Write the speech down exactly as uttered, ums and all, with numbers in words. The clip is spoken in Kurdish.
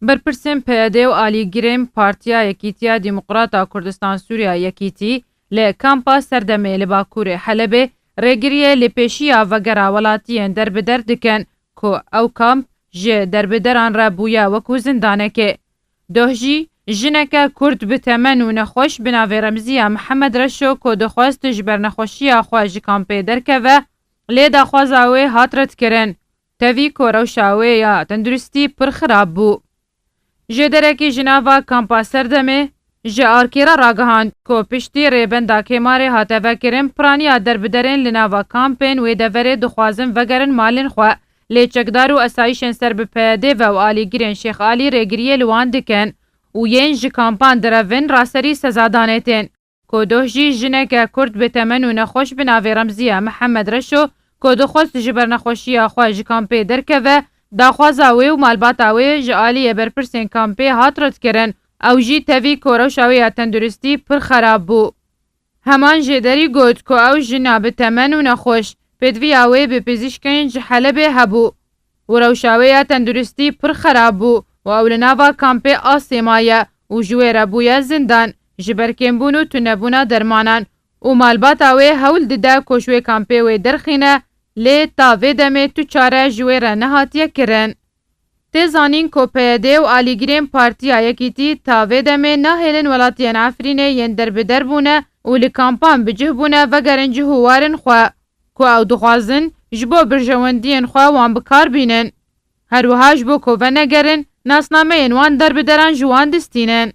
Berpirsên P Y D û alîgirên Partiya Yekîtiya Demokrata Kurdistan Sûriya Yekîtî li kampa Serdemê li bakurê Helebê rêgiriyê li pêşiya vegera welatiyên derbider dikin ku ew kamp ji derbideran re bûye wekû zindanekê. Doh jî jineke Kurd bi temen û nexweş bi navê Remziya Mihemed Reşo ku dixwest ji ber nexweşiya xwe ji kampê derkeve, lê daxwaza wê hat redkirin. Tevî ku rewşa wê ya tenduristî pir xirab bû. Jêderekî ji nava kampa Serdemê ji Arkê re ragihand ku piştî rêbenda Kêmarê hate vekirin, piraniya derbiderên li nava kampên wê deverê dixwazin vegerin malên xwe, lê çekdar û esayîşên ser bi P Y D ve û alîgirên Şêx Alî rêgiriyê li wan dikin û yên ji kampan direvin raserî sezadanê tên. Ku doh jî jineke Kurd bi temen û nexweş bi navê Remziya Mihemed Reşo ku dixwest ji ber nexweşiya xwe ji kampê derkeve, daxwaza wê û malbata wê ji aliyê berpirsên kampê hat redkirin. Ew jî tevî ku rewşa wê ya tenduristî pir xerab bû. Heman jêderî got ku ew jina bi temen û nexweş, pêdiviya wê bi pizîşkên ji Helebê hebû û rewşa wê ya tenduristî pir xerab bû û ew li nava kampê Asê maye û ji wê re bûye zindan ji ber kêmbûn û tunebûna dermanan û malbata wê hewl dide ku ji wê kampê wê derxîne, lê ta vê demê tu çare ji wê re nehatiye kirin. Tê zanîn ku P Y D û alîgirên Partiya Yekîtî ta vê demê nahêlin welatiyên Efrînê yên derbider bûne û li kampan bi cih bûne vegerin cih û warên xwe ku ew dixwazin ji bo birjewendiyên xwe wan bi kar bînin. Her wiha ji bo ku venegerin, nasnameyên wan derbideran ji wan distînin.